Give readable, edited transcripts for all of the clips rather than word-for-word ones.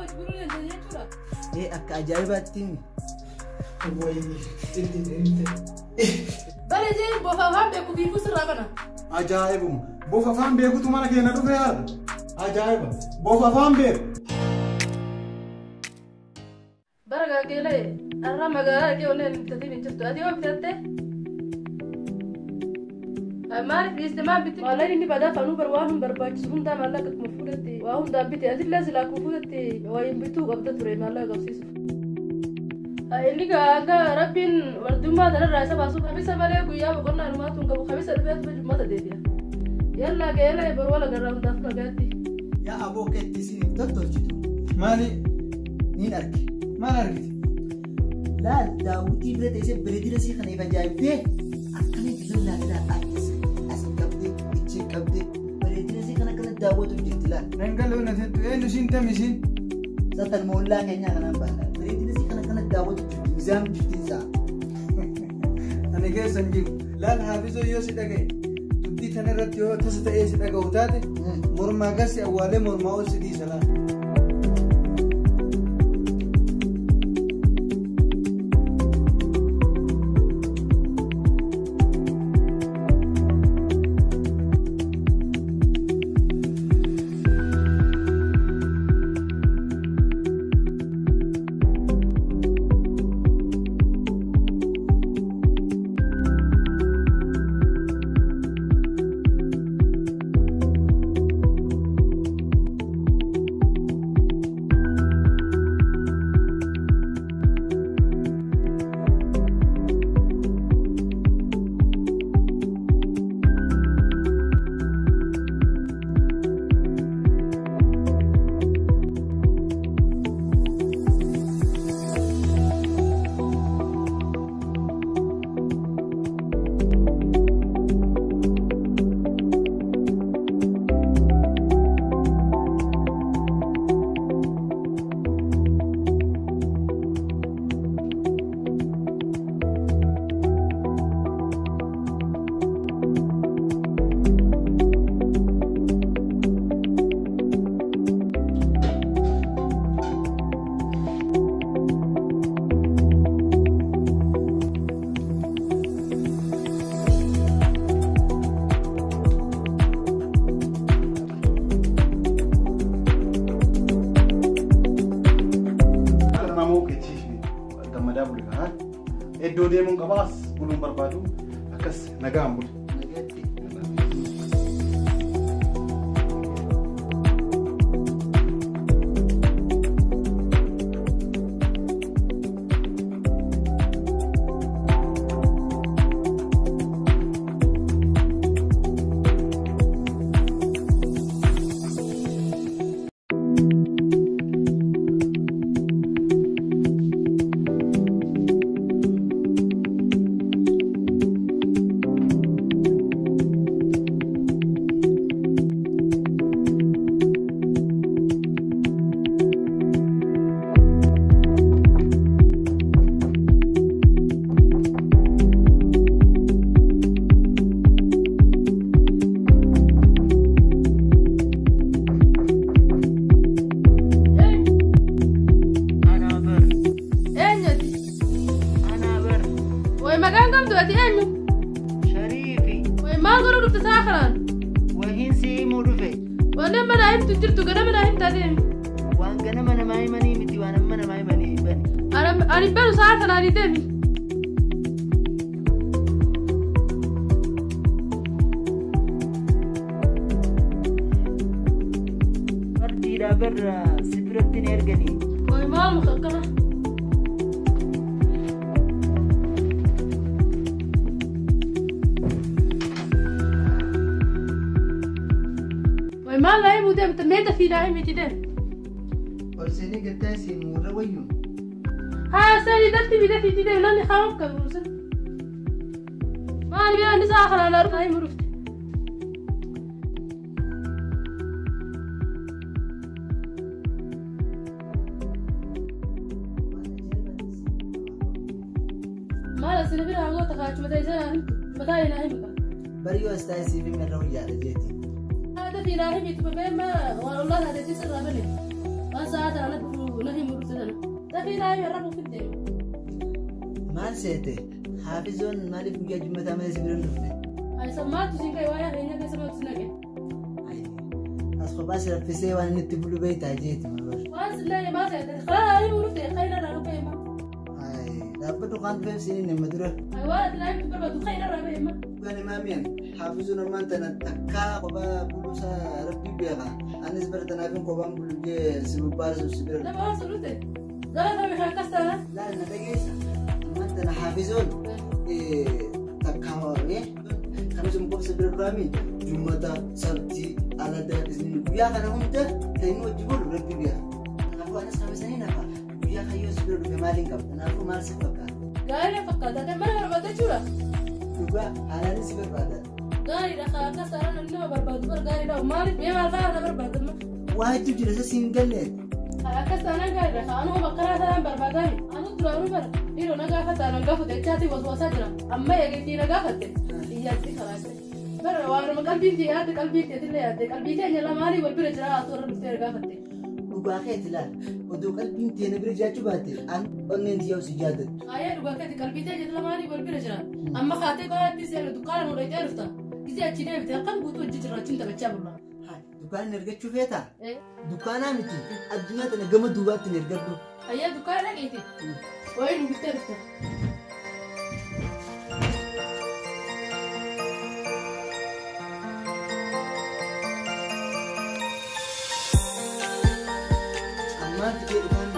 wajji buluu dandeenya jechuudha. Akka ajaa'ibaatti himi. Bara jee bofa afaan beeku biifuu sirraa bana. Ajaa'ibuma. Bofa afaan beekutu mana keenya dhufe haadha. Ajaa'iba. Bofa afaan beeku. Bara gaageelee har'a magaalaa dhaqee onneen hin bitatiin hin jirtu. Ati yoo bitatte? Maaliif dhiiste maal bitti? Maallaqni inni badaa fanuu bar waan hin barbaachisu hundaa maallaqa akkuma fuudhatti waa hundaan bite. Atillee silaa akkuma fuudhatti waa hin bituu qabda ture maallaqa qabsiisuuf. Inni hanga rabbiin wardummaa tanarraa isa baasuuf kabisa malee guyyaa boqonnaa dhumaatu hin qabu. Kabisa dhufee atuma jummata deebi'a. Yallaa geelee boru wal agarraa hundaaf nagaatti. Yaa aboo keetti isiniif tottolchitu. Maali? Niin arge. Maal argite? Laal daawwitii bira teessee bareedina sii kana if ajaa'ibdee akkamitti lallaa laa as qabdee ichi qabdee bareedina sii kana akkana daawwatu jirti laal. Dhangala'oo na tettu eenyu siin tam isiin? Satan moollaa keenyaa kanaan baala. Bareedina sii kana akkana daawwatu jirti mizaam jirti isaa. Ani keessa hin jiru. Laal haafizoo yoo si dhagaye dubbii tana irratti yoo tasa ta'ee si dhaga'u taate mormaa gasi awwaalee mormaa ol si dhiisa laal. Iddoo deemuun qabaas buluun barbaadu akkas nagaan bulu. Nagaatti. Eenyuti? Wayi maqaan qabdu ati eenyu? Shariifi. Wayi maal godhuu dhufte sa'a kanaan? Wahiin si himuu dhufe. Wanni amma naa himtu jirtu ganama naa himtaa deemi. Waan ganama namaa himanii miti waan amma namaa himanii bani. Ani banu sa'a kanaan deemi. Fardiidhaa barra si biratti ni erganii. Wayi maal muka akkana? Wayi maal naa himuu deemte meeta fi naa himiti deemi. Ol seenee gattaa isin warra wayyuun. Haa sani datti bita fiiti deemi namni haamam qabu sun. Maal biyya inni sa'a kanaan naa dhufa himuu dhufte. Maal asina bira hangoo takaachu mataa isaa naa himtu mataa naa himta. Bari yoo as taa'e siif hime irra wayyaadha jeeti. Haadha fi naa himiti babee ma waan ollaa taateetis irraa bane. Waan sa'a tanaan Dafii naa himi rafuuf hin deemu. Maal seete? Haafizoon maaliif guyyaa jummataa malee si bira hin dhufne? Ay sammaatu siin ka'e waa'ee keenya keessa maaltu si naqe? Ay, as kophaa si raffisee waan inni itti bulu beektaa jeeti mabar. Waan sillee maa seete? Karaa naa himuu dhufte khayra irraa dhufe hima. Ay, dhaabbadhu waan dhufeef siiniin nama dura. Ay waan ati naa himtu barbaadu khayra irraa bahe hima. Waan himaamiyan haafizoon ammaan tana takkaa kophaa buluusaa rabbii beeka. Anis bara tanaafin kophaan bulu jee si bubbaasuuf si bira. Nama waan sun dhufte. Gara kami kan akkas taana? Laal na dhageessa. Ammaan tana haafizoon takkaa kamisuma qofsa bira duraami jummata sabtii alada isin guyyaa kana hunda kan inni wajji bulu rabbi beeka. Kanaafuu anis kamisanii nafa guyyaa kayyoo si bira dhufe maaliin qaba? Kanaafuu maal si fakkaata? Gaarii fakkaata. Kan mana barbaadda jechuudha. Dhugaa haalaanis si barbaada. Gaariidha kan akkas taana namni nama barbaadu bar gaariidha. Maaliif mee maal fa'aa na barbaadamma? Waa hedduu jira isa siin galle. Akkas taanaan gaariidha. Anuu bakka taanaan barbaadami. Anuu duraanuu bara dhiiroo na gaafata anan gaafate jechaati waswaasaa jira. Amma eegeetii na gaafatte iyyaatti karaate. Bara waanuma qalbiin tiyya yaadde qalbiin teetillee yaadde qalbii keenya lamaanii wal bira jira haasoo irra dhuftee gaafatte. Dhugaa keeti laal oduu qalbiin tee na bira jiraachuu baatte an onneen tiyya si jaadattu. Ayyee dhugaa keeti qalbii teenya lamaanii wal bira jira. Amma kaatee baratti seera dukkaana nu dhaqxee dhufta. Gisee achi deebite halkan guutuu hojii jirra achiin taphachaa bulla. Dukkaana ergachuu feetaa? Dukkaanaa miti addunyaa tana gama duubaatti hin ergadhu. Ayyee dukkaana dhaqeeti. Wayii nu bittee dhufta. Ammaan fidee dhufaan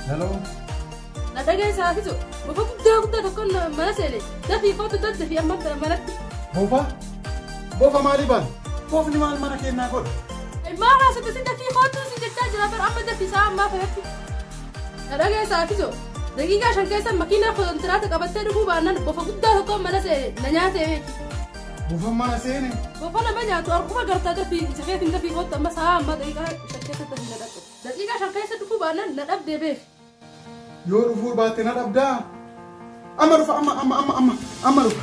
Hello. Na dhageessa Haafizu. Bofa guddaa guddaa tokkoon mana seene. Dafii kootu daddafii amma manatti. Bofa? Bofa maalii baana? Bofni maal mana kennaa godha? Maal haasofte si dafii kootu si jechaa jira bara amma dafii isaa ammaa kanatti. Na dhageessa Haafizu. Daqiiqaa 5 keessa makiinaa kontiraata qabattee dhufuu baannaan bofa guddaa tokkoon mana seene na nyaate beeki. Bofa mana seene? Bofa nama nyaatu arguma gartaa dafii isa keetiin dafii kootu amma sa'a ammaa daqiiqaa 5 keessa dafii na dhaqe. Daqiiqaa 5 keessa dhufuu baannaan na dhabdee beeki. Yoo dhufuu baatte na dhabdaa? Amma dhufa amma amma amma amma amma dhufa.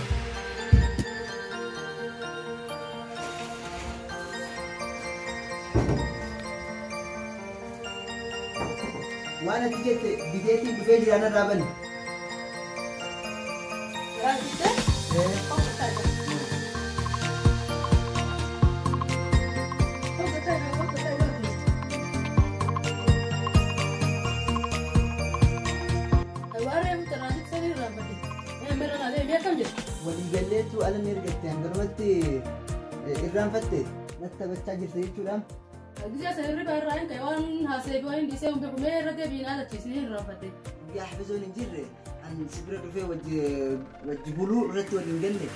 Waan ati jette biteetiin dhufee jiraan irraa bani. Waliigalleetu ala ni ergatte hanganumatti irraanfatte natti taphachaa jirte jechuudha. Gisee sana hirriba irraa hin ka'e waan haasee waan hin dhiisee hin beeku mee irra deebiin haalachiisnee irraanfatte. Guyyaa Haafizoon hin jirre an si bira dhufee wajji buluu irratti waliin galle.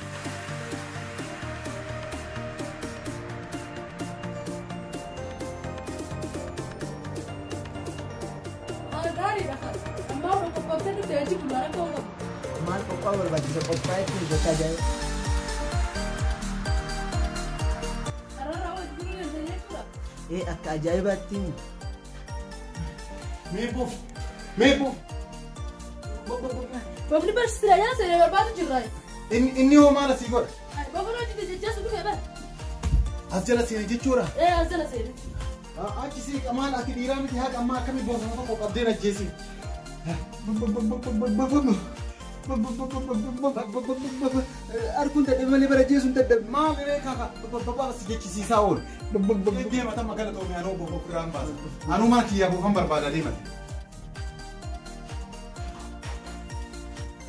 Gaariidha. Ammaa waan qophooftee dhufte wajji bulaa rakkoo qabu. Maal qophaa'u barbaachisa qophaa'etti hojjechaa jira. Kararraa wajji buluu dandeenya jechuudha. Akka ajaa'ibaatti. Mee bof? Mee bof? Bofni barsiisaa jala seenee barbaadu jirra. Inni hoo maal asii godha? Bofni hojii jechaa sun dhufee bara. As jala seene jechuudha. As jala seene. Achi siiqa maal ati dhiiraa miti haqa ammaa akkamii bofa tokko qabdeen ajjeesi. Arguun dadhabe malee bara jeesuun dadhabe. Maal ree kaka babbaa si jechisiisaa oolu. Deemata magala toomee anuu bofa ofirraan baasa. Anuu mana kiyyaa bofan barbaada deemata.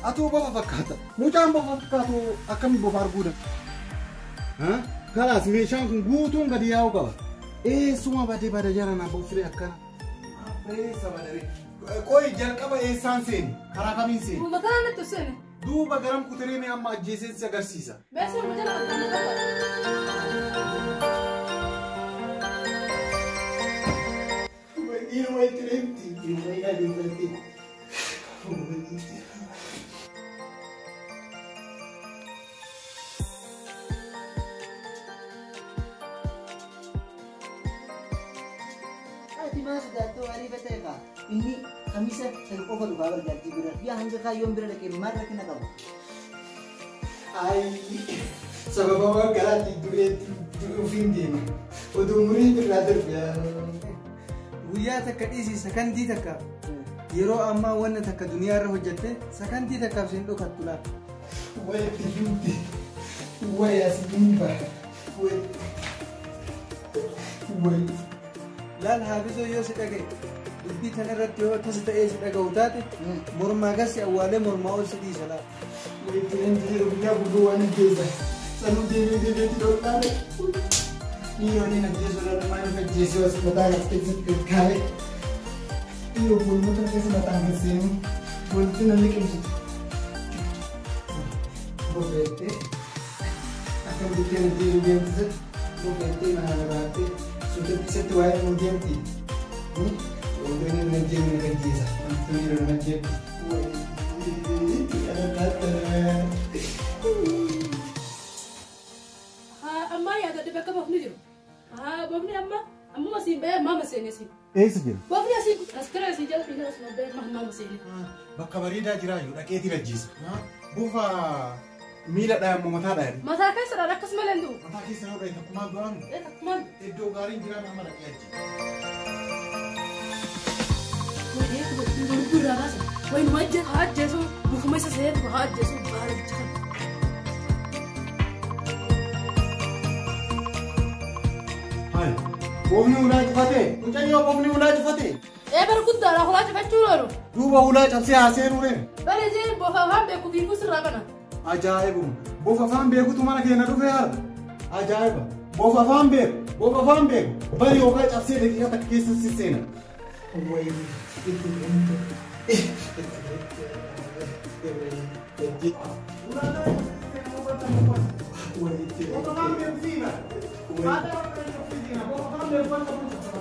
Atuu bofa fakkaata. Mucaan bofa fakkaatu akkamii bofa arguu danda'a? Kalaas meeshaan kun guutuun gadi yaa'uu qaba. Eessuma badee bada jara na bofiree akkana. Eessa badare? Qoyi jalqaba eessaan seeni? Karaa kamiin seeni? Duuba kanaan natti seeni. Duuba garam kutiree mee amma ajjeeseen si agarsiisa. Beesee mu jala kan qaba. Dhiiruma itti reemti. Dhiiruma itti reemti. Ati maa sodaattuu ariifa ta'e kaa inni kamisa kan qofa dhufaa bargaattii bira yaa hanga kaayyoon bira dhaqee maal rakkina qaba. Ayi sababa waan garaatti du'ee ofiin deema. Oduu umurii birraa darbe. Guyyaa takka dhiisii sakandii takkaaf yeroo ammaa wanna takka duniyaarra hojjette sakandii takkaaf siin dhokattu laata. Wayi biyyuutti wayi as dhimba wayi wayi. Laal haafizoo yoo si dhagaye dubbii tanarratti yoo tasa ta'ee si dhaga'u taate mormaa gasi awwaalee mormaa ol si dhiisa laata. Wayi jireenya yeroo guyyaa guutuu waan ajjeesa sanuu deemee deemeetti dhoqqaale. Dhiironni ajjeesuu dhaan maaliif ajjeesuu as mataa as keessatti gad kaa'e. Dhiiroo boolmoota keessa mataan gad seenu boolti namni qimsitu. Bofeettee akkam jettee ajjeesuu deemtise bofeettee mana baattee suutatti isatti waa'ee nuu deemti. Wantoonni nama ajjeesu nama ajjeesa. Wantoonni yeroo nama ajjeesu. Ammaa yaadadhe bakka bofni jiru. Bofni amma ammuma siin ba'ee maama seene siin. Eessa jira? Bofni asii as kira asii jala fiigee asuma ba'ee maama seene. Bakka bareedaa jiraayyuu dhaqeetiin ajjeesa. Bofa miila dhayan moo mataa dhayan? Mataa keessa dhaan akkas malee hin du'u. Mataa keessa yoo dhaye takkumaan du'aan Takkumaan. Iddoo gaariin jiraan amma dhaqee ajjeesa. Lubbuu irraa baasa. Wayi nu ajjeesu haa ajjeesu bufuma isa seetu haa ajjeesu baala bicha. Hayi bofni ulaa cufatee mucayyoo bofni ulaa cufatee. Ee bara guddaadha hulaa cufachuu loolu. Duuba ulaa cabsee haa seenuu ree. Bara jeen bofa afaan beeku fiiguu sirraa kana. Ajaa'ibuma bofa afaan beekutu mana keenya dhufee har'a. Ajaa'iba bofa afaan beeku bofa afaan beeku bari yookaan cabsee daqiiqaa takka keessa si seena. Wayi itti deemte. Wayi itti Bofa afaan beeku siina. Bofa afaan beeku bakka buusa.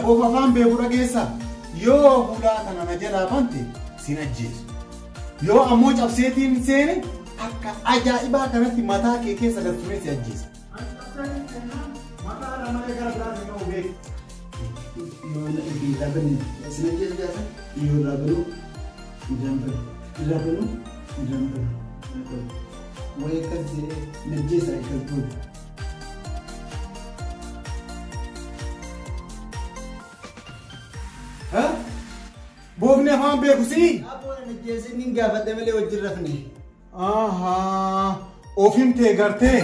Bofa afaan beeku dhageessa yoo hulaa kana na jalaa bante sin ajjeesu. Yoo ammoo cabseetiin seene akka ajaa'ibaa kanatti mataa kee keessa gad turee si ajjeesa. Yoo dhaabbanni sin ajjeesu jaasa yoo dhaabbanuu irraan banu irraan banu wayi akkas jedhee najjeesa akkas godhu. Bofni afaan beeku sii? Abboon najjeese inni gaafadhe malee wajjin rafne. Ahaa ofim tee gartee.